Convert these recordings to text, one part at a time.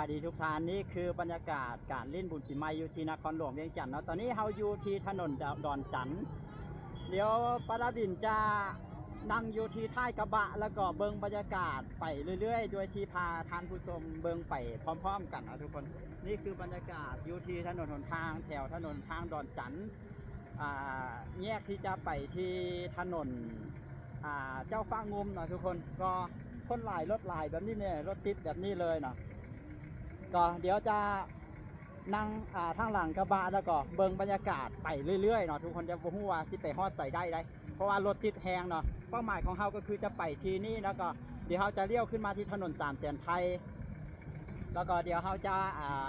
ສະບາຍດີທຸກທ່ານ, ນີ້ຄືບັນຍາກາດການຫຼິ້ນບຸນປີໃໝ່ຢູ່ທີ່ນະຄອນຫຼວງວຽງຈັນເນາະ. ຕອນນີ້ເຮົາຢູ່ທີ່ຖະໜົນດອນຈັນ, ດຽວປາດາບິນຈະນັ່ງຢູ່ທີ່ທ້າຍກະບະ ແລ້ວກໍເບິ່ງບັນຍາກາດໄປເລື້ອຍໆ ໂດຍທີ່ພາທ່ານຜູ້ຊົມເບິ່ງໄປພ້ອມໆກັນເນາະທຸກຄົນ. ນີ້ຄືບັນຍາກາດຢູ່ທີ່ຖະໜົນຫົນທາງ ແຖວຖະໜົນທາງດອນຈັນ. ອ່າ ແຍກທີ່ຈະໄປທີ່ຖະໜົນ ອ່າ ເຈົ້າຟ້າງຸ່ມເນາະທຸກຄົນ. ກໍຄົນຫຼາຍ ລົດຫຼາຍແບບນີ້ແຫຼະ, ລົດຕິດແບບນີ້ເລີຍເນາະ. ກໍດຽວຈະນັ່ງ ອ່າ ທາງຫຼັງກະບະ ແລ້ວກໍເບິ່ງບັນຍາກາດໄປເລື້ອຍໆເນາະທຸກຄົນ. ດຽວບໍ່ຮູ້ວ່າຊິໄປຮອດໃສໄດ້ໃດ໋ ເພາະວ່າລົດຕິດແຮງເນາະ. ເປົ້າໝາຍຂອງເຮົາກໍຄືຈະໄປທີ່ນີ້ ແລ້ວກໍດຽວເຮົາຈະລ້ຽວຂຶ້ນມາທີ່ຖະໜົນສາມແສນໄພ ແລ້ວກໍດຽວເຮົາຈະ ອ່າ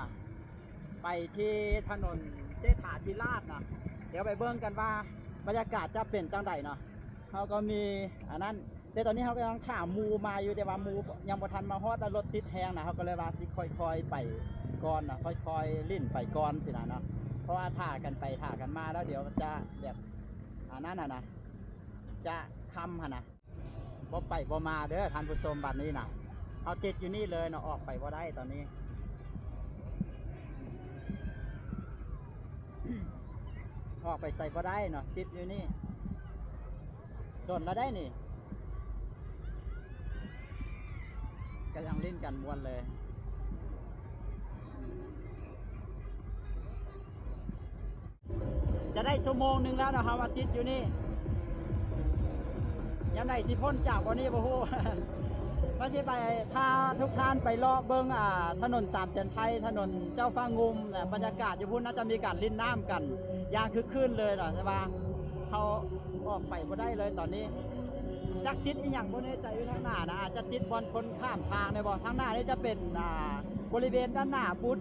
ໄປທີ່ຖະໜົນເສດຖາທິລາດເນາະ. ດຽວໄປເບິ່ງກັນວ່າບັນຍາກາດຈະເປັນຈັ່ງໃດເນາະ. ເຮົາກໍມີອັນນັ້ນ ແຕ່ຕອນນີ້ເຮົາກໍຍັງຖ້າໝູ່ມາຢູ່, ແຕ່ວ່າໝູ່ຍັງບໍ່ທັນມາຮອດ ແລ້ວລົດຕິດແຮງນະ. ເຮົາກໍເລີຍວ່າຊິຄ່ອຍໆໄປກ່ອນນະ, ຄ່ອຍໆຫຼິ້ນໄປກ່ອນຊີ້ນະເນາະ. ເພາະວ່າຖ້າກັນໄປຖ້າກັນມາແລ້ວ ດຽວຈະແບບອັນນັ້ນຫັ້ນນະ, ຈະຄ່ຳຫັ້ນນະ. ບໍ່ໄປບໍ່ມາເດີທ່ານຜູ້ຊົມ. ບັດນີ້ນະ ເຮົາຕິດຢູ່ນີ້ເລີຍເນາະ, ອອກໄປບໍ່ໄດ້ຕອນນີ້, ອອກໄປໃສບໍ່ໄດ້ເນາະ, ຕິດຢູ່ນີ້. ດົນລະໄດ໋ນີ້ ກຳລັງຫຼິ້ນກັນມ່ວນເລີຍ. ຈະໄດ້ຊົ່ວໂມງໜຶ່ງແລ້ວເນາະ ເຮົາມາຕິດຢູ່ນີ້. ຍາມໃດຊິພົ້ນຈາກບ່ອນນີ້ບໍ່ຮູ້. ວ່າຊິໄປພາທຸກທ່ານໄປເລາະເບິ່ງ ອ່າ ຖະໜົນສາມແສນໄພ, ຖະໜົນເຈົ້າຟ້າງຸ່ມ ແລະ ບັນຍາກາດຢູ່ພຸ້ນ ໜ້າຈະມີການຫຼິ້ນນ້ຳກັນຢ່າງຄຶກຄື້ນເລີຍເນາະ, ແຕ່ວ່າເຮົາອອກໄປບໍ່ໄດ້ເລີຍຕອນນີ້. ຈັກຕິດອີ່ຫຍັງບໍ່ແນ່ໃຈຢູ່ທາງໜ້ານະ, ອາດຈະຕິດບ່ອນຄົນຂ້າມທາງໄດ້ບໍ່. ທາງໜ້ານີ້ຈະເປັນ ອ່າ ບໍລິເວນດ້ານໜ້າບູດ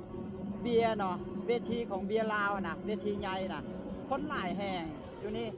ເບຍເນາະ, ເວທີຂອງເບຍລາວນະ, ເວທີໃຫຍ່ນະ, ຄົນຫຼາຍແຮງຢູ່ນີ້.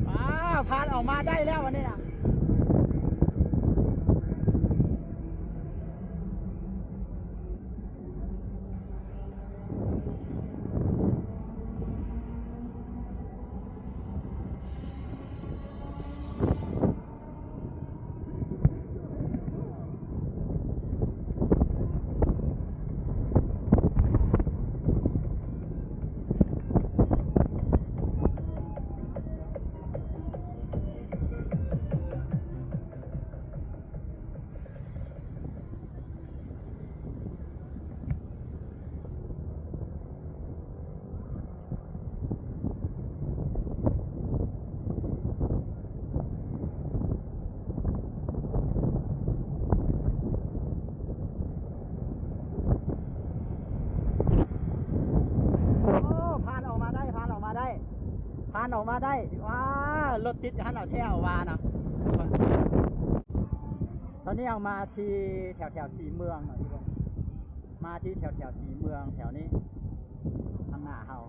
ອ້າວ ຜ່ານອອກມາໄດ້ແລ້ວອັນນີ້ນະ. ໂອ້ ຜ່ານອອກມາໄດ້ ຜ່ານອອກມາໄດ້ ຜ່ານອອກມາໄດ້. ວ້າ ລົດຕິດຫັ້ນເອົາແທ້ເອົາວ່ານະ. ຕອນນີ້ເຮົາມາທີ່ແຖວໆສີເມືອງເນາະ ມາທີ່ແຖວໆສີເມືອງແຖວນີ້ ທາງໜ້າເຮົາ.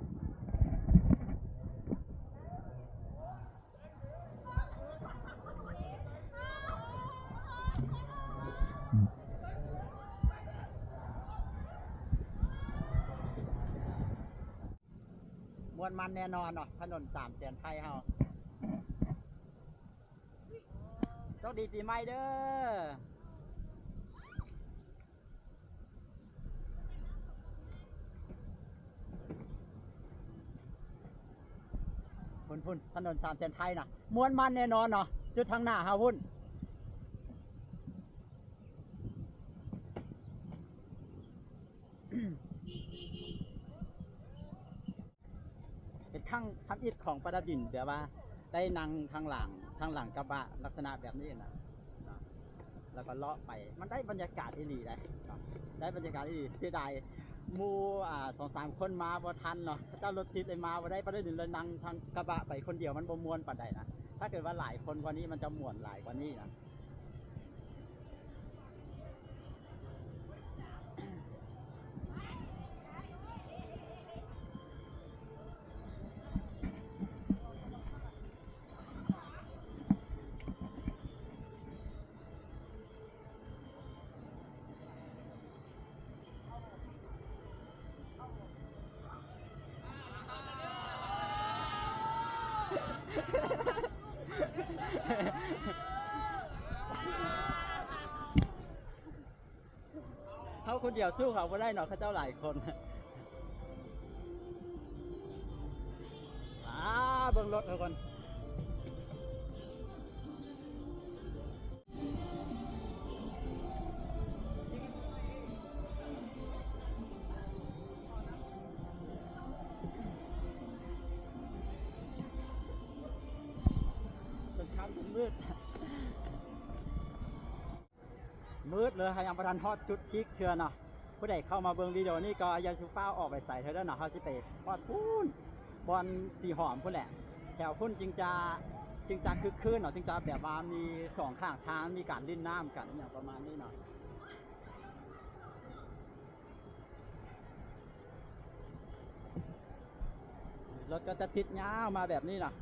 ມ່ວນມັນແນ່ນອນເນາະ ຖະໜົນສາມແສນໄພເຮົາ. ໂຊກດີປີໃໝ່ເດີ. ພຸ້ນ ຖະໜົນສາມແສນໄທນະ ມ່ວນມັນແນ່ນອນເນາະ ຈຸດທາງໜ້າເຮົາພຸ້ນ. ເປັນຄັ້ງທຳອິດຂອງປາດາບິນ ແບບວ່າໄດ້ນັ່ງທາງຫຼັງ ທາງຫຼັງກະບະລັກສະນະແບບນີ້ນະ ແລ້ວກໍເລາະໄປ ມັນໄດ້ບັນຍາກາດອີ່ຫຼີໃດ໋ເນາະ ໄດ້ບັນຍາກາດອີ່ຫຼີ. ເສຍດາຍໝູ່ ອ່າ ສອງສາມຄົນມາບໍ່ທັນເນາະ ເຂົາເຈົ້າລົດຕິດເລີຍມາບໍ່ໄດ້ ປາດາບິນເລີຍນັ່ງທາງກະບະໄປຄົນດຽວ ມັນບໍ່ມ່ວນປານໃດນະ. ຖ້າເກີດວ່າຫຼາຍຄົນກວ່ານີ້ ມັນຈະມ່ວນຫຼາຍກວ່ານີ້ນະ. ເຮົາຄົນດຽວສູ້ເຂົາບໍ່ໄດ້ເນາະ ເຂົາເຈົ້າຫຼາຍຄົນ. ອາ ເບິ່ງລົດທຸກຄົນ ເປັນຄ່ຳເປັນມືດ. ມືດເລີຍ ເຮົາຍັງບໍ່ທັນຮອດຈຸດພີກເທື່ອເນາະ. ຜູ້ໃດເຂົ້າມາເບິ່ງວິດີໂອນີ້ກໍຢ່າສູ່ຟ້າວອອກໄປໃສເທື່ອເດີເນາະ. ເຮົາຊິໄປຮອດພຸ້ນ ບ່ອນສີຫອມພຸ້ນແຫຼະ ແຖວພຸ້ນຈຶ່ງຈະ ຈຶ່ງຈະຄຶກຄື້ນເນາະ ຈຶ່ງຈະແບບວ່າມີສອງຂ້າງທາງມີການຫຼິ້ນນ້ຳກັນ ອີ່ຫຍັງປະມານນີ້ເນາະ. ລົດກໍຈະຕິດຍາວມາແບບນີ້ນະ.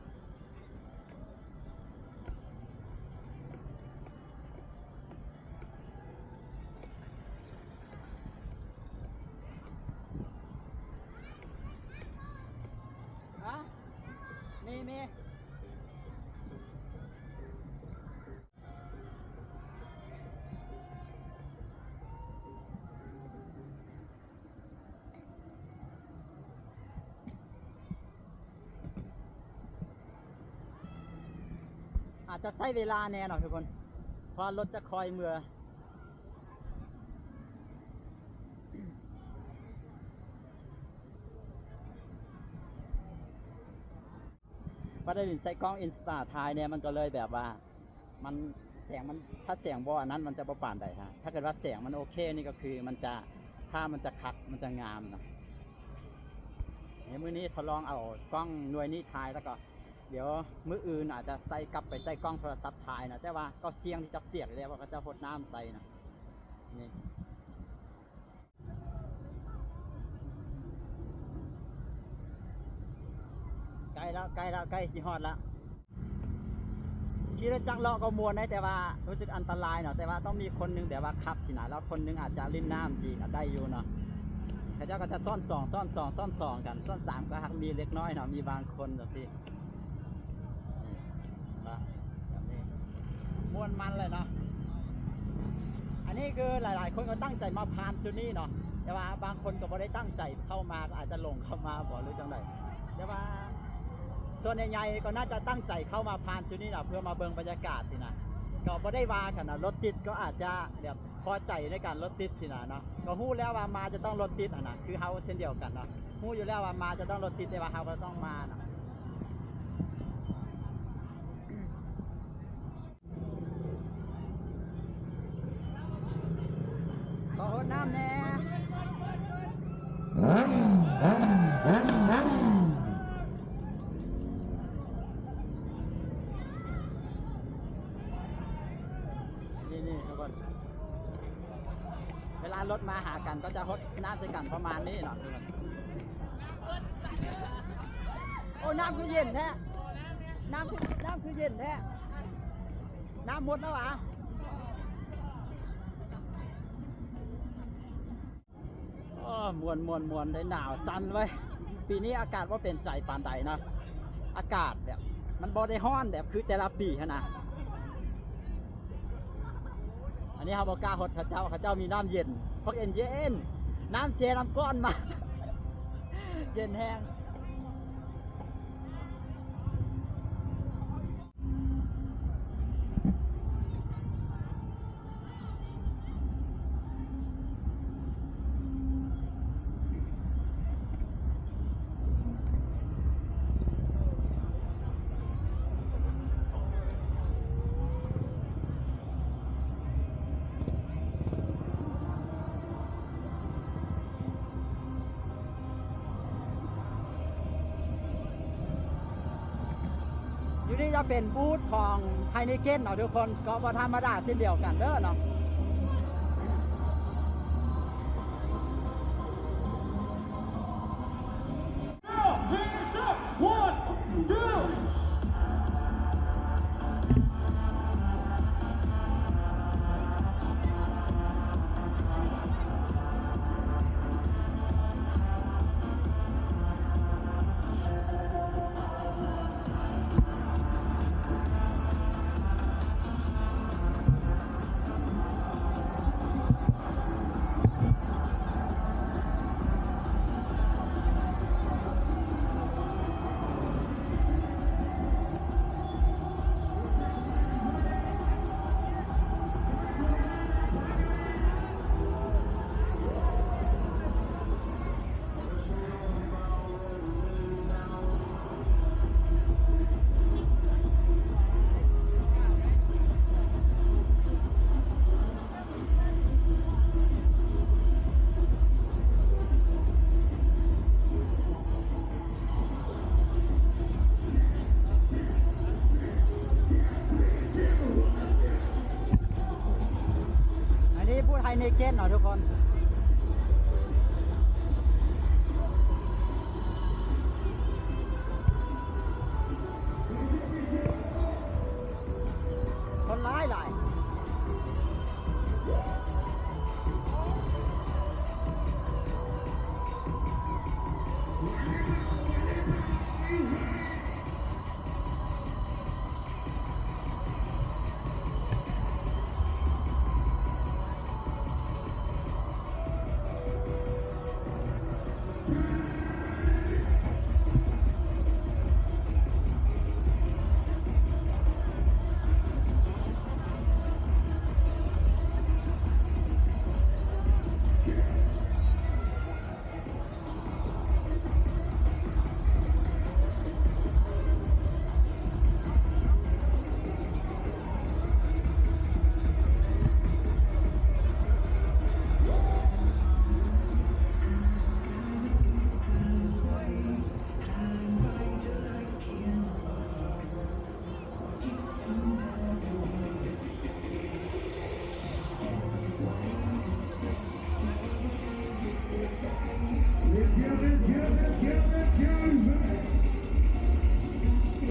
ຮະ? ມີ ມີ. ອາດຈະໃຊ້ເວລາແດ່ເນາະທຸກຄົນ ເພາະວ່າລົດຈະຄ່ອຍເມືອ. ບໍ່ໄດ້ຫຼິ້ນໃສ່ກ້ອງ Insta ຖ່າຍແດ່ ມັນກໍເລີຍແບບວ່າ ມັນ ແສງມັນ ຖ້າແສງບໍ່ອັນນັ້ນ ມັນຈະບໍ່ປານໃດນະ. ຖ້າເກີດວ່າແສງມັນໂອເຄນີ້ ກໍຄືມັນຈະ ພາບມັນຈະຄັກ ມັນຈະງາມນະ. ນີ້ ມື້ນີ້ທົດລອງເອົາກ້ອງໜ່ວຍນີ້ຖ່າຍ ແລ້ວກໍດຽວມື້ອື່ນອາດຈະໃສ່ ກັບໄປໃສ່ກ້ອງໂທລະສັບຖ່າຍນະ. ແຕ່ວ່າກໍສ່ຽງທີ່ຈະປຽກແຫຼະ ເພາະເຂົາເຈົ້າຫົດນ້ຳໃສ່ນະ. ນີ້ ໃກ້ແລ້ວ ໃກ້ແລ້ວ ໃກ້ຊິຮອດແລ້ວ. ຂີ່ລົດຈັກເລາະກໍມ່ວນໄດ໋ ແຕ່ວ່າຮູ້ສຶກອັນຕະລາຍເນາະ. ແຕ່ວ່າຕ້ອງມີຄົນໜຶ່ງແບບວ່າຂັບຊີ້ນະ ແລ້ວຄົນໜຶ່ງອາດຈະຫຼິ້ນນ້ຳຊີ້ ອາດໄດ້ຢູ່ເນາະ. ເຂົາເຈົ້າກໍຈະຊ້ອນສອງ ຊ້ອນສອງ ຊ້ອນສອງກັນ ຊ້ອນສາມກໍຫາກມີເລັກນ້ອຍເນາະ ມີບາງຄົນຈັ່ງຊີ້. ນີ້ ແບບນີ້ ມ່ວນມັນເລີຍເນາະ. ອັນນີ້ຄືຫຼາຍໆຄົນກໍຕັ້ງໃຈມາຜ່ານຈຸດນີ້ເນາະ ແຕ່ວ່າບາງຄົນກໍບໍ່ໄດ້ຕັ້ງໃຈເຂົ້າມາ ກໍອາດຈະຫຼົງເຂົ້າມາບໍ ຫຼືຈັ່ງໃດ. ແຕ່ວ່າສ່ວນໃຫຍ່ໆກໍໜ້າຈະຕັ້ງໃຈເຂົ້າມາຜ່ານຈຸດນີ້ນະ ເພື່ອມາເບິ່ງບັນຍາກາດຊີ້ນະ. ກໍບໍ່ໄດ້ວ່າກັນນະ ລົດຕິດກໍອາດຈະແບບພໍໃຈໃນການລົດຕິດຊີ້ນະເນາະ. ກໍຮູ້ແລ້ວວ່າມາຈະຕ້ອງລົດຕິດຫັ້ນນະ ຄືເຮົາເຊັ່ນດຽວກັນເນາະ. ຮູ້ຢູ່ແລ້ວວ່າມາຈະຕ້ອງລົດຕິດ ແຕ່ວ່າເຮົາກໍຕ້ອງມານະ. ຂໍຫົດນ້ຳແດ່. ນີ້ໆ ທຸກຄົນ ເວລາລົດມາຫາກັນກໍຈະຫົດນ້ຳໃສ່ກັນປະມານນີ້ເນາະ. ໂອ້ ນ້ຳຄືເຢັນແທ້. ນ້ຳຄື ນ້ຳຄືເຢັນແທ້. ນ້ຳໝົດແລ້ວຫວາ? ໂອ້ ມ່ວນໆໆ ໄດ້ໜາວສັ່ນເວີຍ. ປີນີ້ອາກາດບໍ່ເປັນໃຈປານໃດເນາະ. ອາກາດແບບ ມັນບໍ່ໄດ້ຮ້ອນແບບຄືແຕ່ລະປີຫັ້ນນະ. ອັນນີ້ເຮົາບໍ່ກ້າຫົດເຂົາເຈົ້າ, ເຂົາເຈົ້າມີນ້ຳເຢັນ ພວກເຢັນໆ ນ້ຳເຊນ້ຳກ້ອນມາ ເຢັນແຮງ. ຢູ່ນີ້ຈະເປັນບູດຂອງໄຮເນເກັນເນາະທຸກຄົນ ກໍບໍ່ທຳມະດາເຊັ່ນດຽວກັນເດີເນາະ. One, two. ອັນນີ້ພູດໄຮເນເກັນເນາະທຸກຄົນ. ຄົນຫຼາຍຫຼາຍ. Let's go, let's go, let's go, let's go.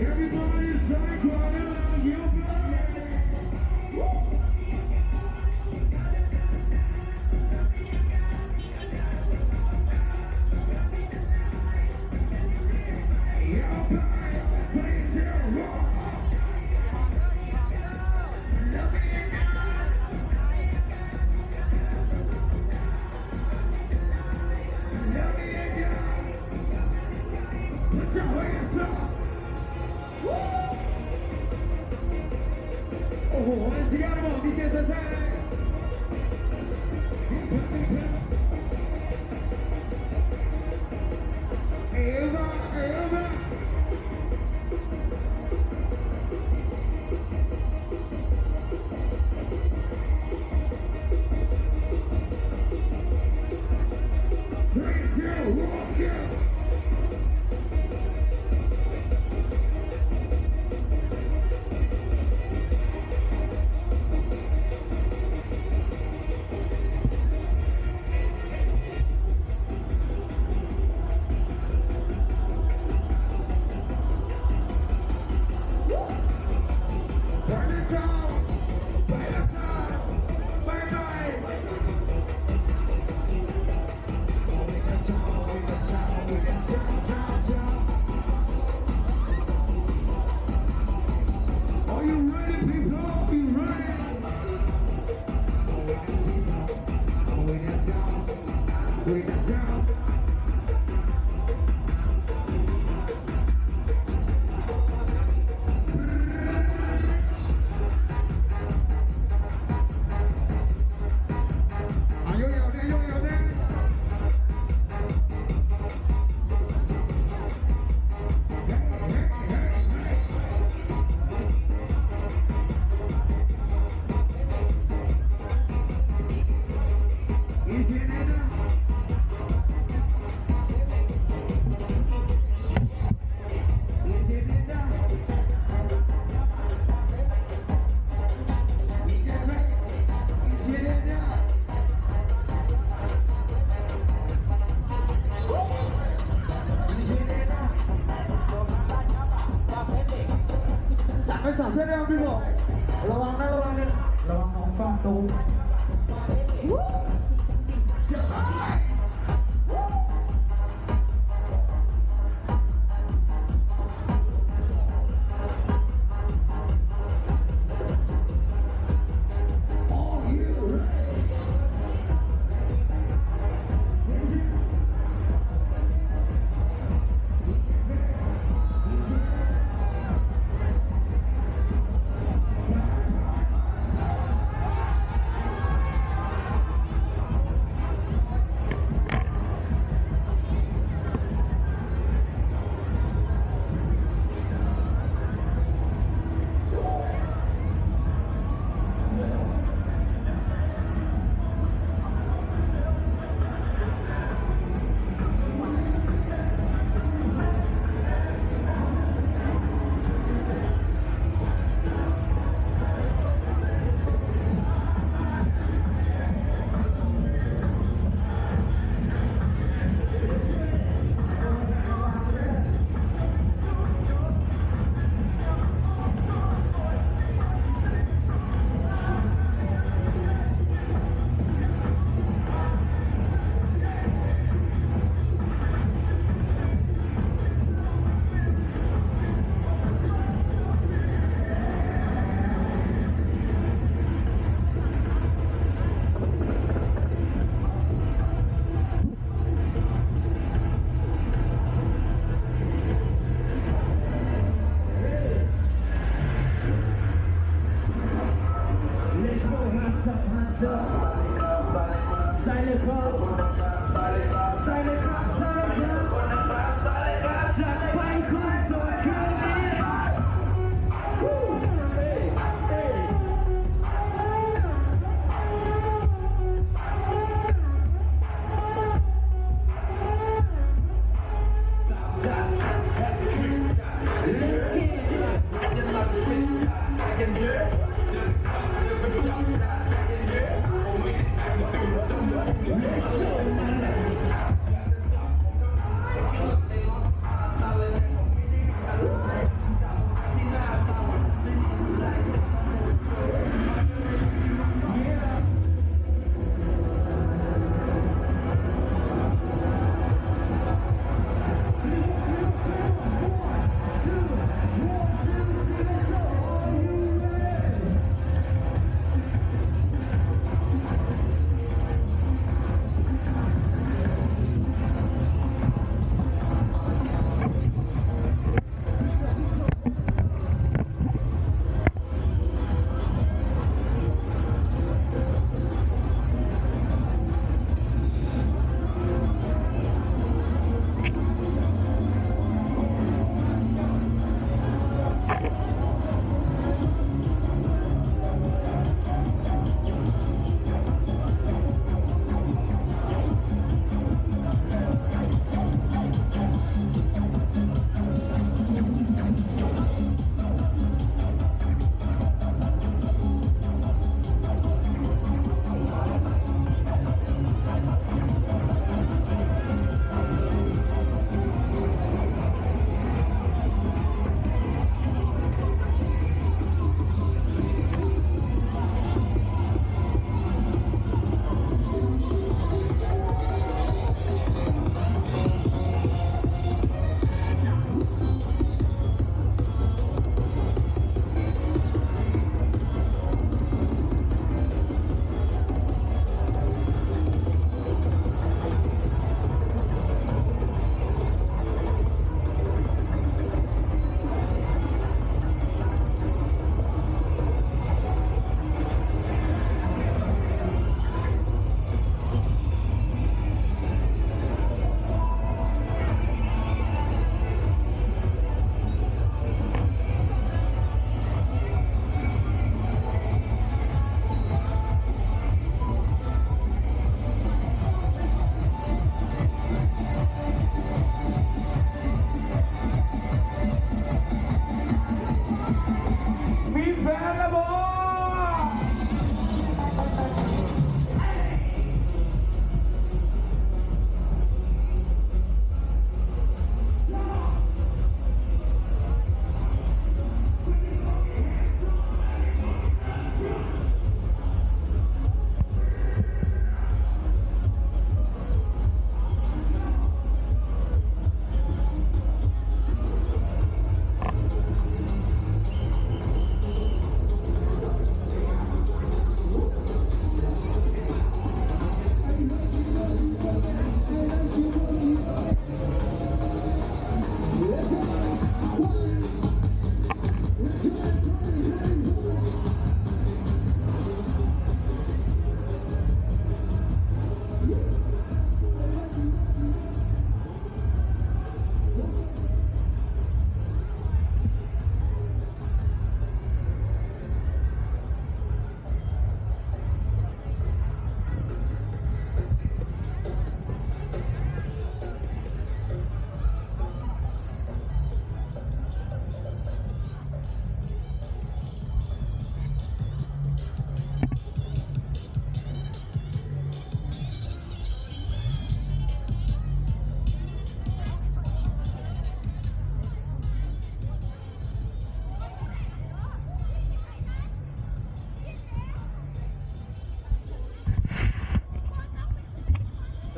Everybody, psycho, I love you, bro. Put your hands up. Woo! ໂອ້ໂຫ ເຊີນ ດີເຈ ເຊີນ ເຊີນ ເອວາ ເອວາ. Bring it down, rock it. ເ Hey, Sasaran people, ລະວັງນະ ລະວັງເດີ ລະວັງນ້ອງຟາດຕົກ.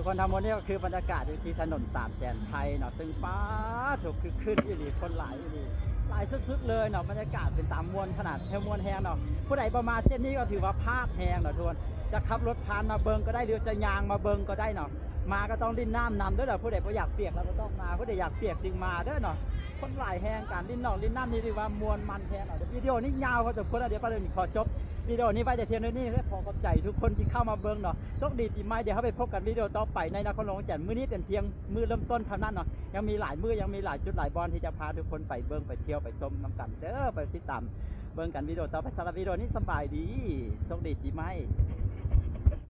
ຄົນທັງໝົດນີ້ກໍຄືບັນຍາກາດຢູ່ທີ່ຖະໜົນສາມແສນໄພເນາະ ຊຶ່ງປາໂທ້ ຄຶກຄື້ນອີ່ຫຼີ ຄົນຫຼາຍອີ່ຫຼີ ຫຼາຍສຸດໆເລີຍເນາະ. ບັນຍາກາດເປັນຕາມ່ວນຂະໜາດ ແຮງມ່ວນແຮງເນາະ. ຜູ້ໃດບໍ່ມາເສັ້ນນີ້ກໍຖືວ່າພາດແຮງເນາະທຸກຄົນ. ຈະຂັບລົດຜ່ານມາເບິ່ງກໍໄດ້ ຫຼືຈະຍ່າງມາເບິ່ງກໍໄດ້ເນາະ. ມາກໍຕ້ອງຫຼິ້ນນ້ຳນຳເດີເນາະ. ຜູ້ໃດບໍ່ຢາກປຽກລະບໍ່ຕ້ອງມາ ຜູ້ໃດຢາກປຽກຈຶ່ງມາເດີເນາະ. ຄົນຫຼາຍແຮງ ການຫຼິ້ນໜອງຫຼິ້ນນ້ຳນີ້ຖືວ່າມ່ວນມັນແຮງເນາະ. ວິດີໂອນີ້ຍາວພໍສົມຄວນແລ້ວ ດຽວປາເດີນຂໍຈົບວິດີໂອນີ້ໄວ້ແຕ່ພຽງເທົ່ານີ້. ຂໍຂອບໃຈທຸກຄົນທີ່ເຂົ້າມາເບິ່ງເນາະ. ໂຊກດີປີໃໝ່ ດຽວເຮົາໄປພົບກັນວິດີໂອຕໍ່ໄປໃນນະຄອນຫຼວງວຽງຈັນ. ມື້ນີ້ເປັນພຽງມື້ເລີ່ມຕົ້ນເທົ່ານັ້ນເນາະ. ຍັງມີຫຼາຍມື້ ຍັງມີຫຼາຍຈຸດຫຼາຍບ່ອນທີ່ຈະພາທຸກຄົນໄປເບິ່ງໄປທ່ຽວໄປຊົມນຳກັນເດີ. ໄປຕິດຕາມເບິ່ງກັນວິດີໂອຕໍ່ໄປ. ສຳລັບວິດີໂອນີ້ສະບາຍດີ ໂຊກດີປີໃໝ່.